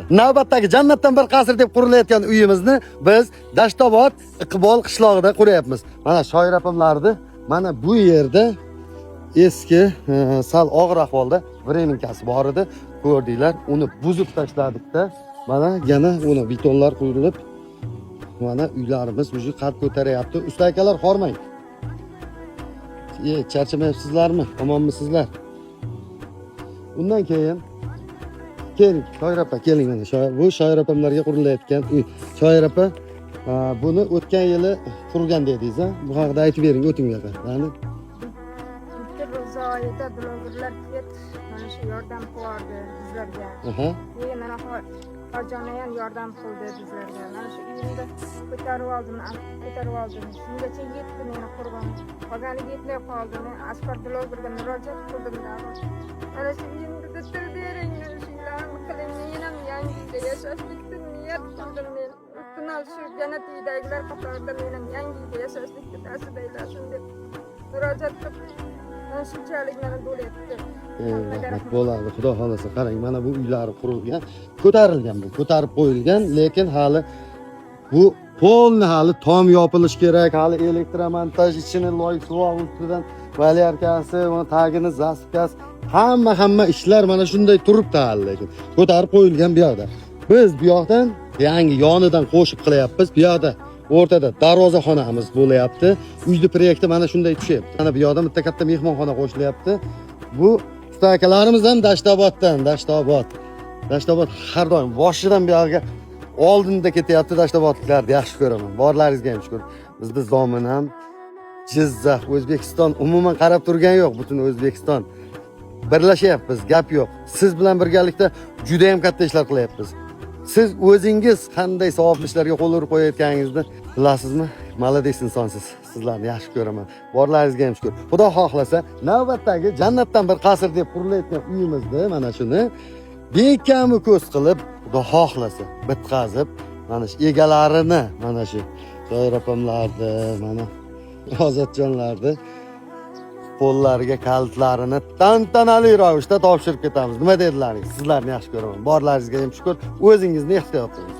Do'stlar, navbatdagi jannatdan bir qasr deb qurilayotgan uyimizni biz Dashtobod Iqbol qishlog'ida quryapmiz. Mana Shoir opamlarni mana bu yerda eski sal og'ir ahvolda временка si bor edi. Ko'rdinglar, uni buzib tashladikda, mana yana uni betonlar quyilib, mana uylarimiz уже qad ko'taryapti. Usta akalar, hormang. Charchamayapsizlarmi? Omonmisizlar? Undan keyin keling, Shoir opa, keling mana. Bu Shoir opamlarga qurilayotgan uy. Shoir opa, buni o'tgan yili qurgan dedingiz, a? Bu haqida aytib bering, o'ting bu yoqqa. Ya'ni Bitta ro'za oyida blogerlar kelib, mana shu yordam qilardi bizlarga. Keyin mana Hojona ham yordam qildi bizlarga. Mana shu uyimni ko'tarib oldim, ko'tarib oldim. Shungacha yetdi meni qurbon. Qolgani yetmay qoldi. Men Asqar blogerga murojaat qildim. Mana shu uyimni bitirib bering, mana shu uylarimni qiling. Men ham yangi uyda yashashlikni niyat qildim men. Iltimos, shu jannat uyidagilar qatorida men ham yangi uyda yashashlikni nasib aylasin deb murojaat qilib, mana shunchalik mana bo'lyapti. Rahmat, bo'ladi, xudo xohlasa. Qarang, mana bu uylari qurilgan, ko'tarilgan, bu ko'tarib qo'yilgan, lekin hali bu полный hali tom yopilish kerak, hali elektromontaj, ichini loy suvoq, ustidan валярка si, uni tagini засыпка si, hamma hamma ishlar mana shunday turibdi hali, lekin ko'tarib qo'yilgan bu yoqda. Biz bu yoqdan yangi yonidan qo'shib qilyapmiz. Bu yoqda o'rtada darvozaxonamiz bo'lyapti. Uyni proyekti mana shunday tushyapti. Mana bu yoqda bitta katta mehmonxona qo'shilyapti. Bu usta akalarimiz ham Dashtoboddan, Dashtobod. Dashtobod har doim boshidan buyog'iga oldinda ketyapti. Dashtobodliklarni yaxshi ko'raman. Borlaringizga ham shukur. Bizni Zomin ham, Jizzax, O'zbekiston umuman qarab turgan yo'q, butun O'zbekiston. Birlashyapmiz, gap yo'q. Siz bilan birgalikda juda ham katta ishlar qilyapmiz. Siz o'zingiz qanday savobli ishlarga qo'l urib qo'yayotganingizni bilasizmi? Молодец insonsiz. Sizlarni yaxshi ko'raman. Borlaringizga ham shukur. Xudo xohlasa, navbatdagi jannatdan bir qasr deb qurilayotgan uyimizni mana shuni bekami ko'z qilib, Xudo xohlasa, bitqazib, mana shu egalarini, mana shu Shoir opamlarni, mana Ozodjonlarni qo'llariga kalitlarini tantanali ravishda topshirib ketamiz. Nima dedilaringiz? Sizlarni yaxshi ko'raman. Borlaringizga ham shukur. O'zingizni ehtiyot qiling.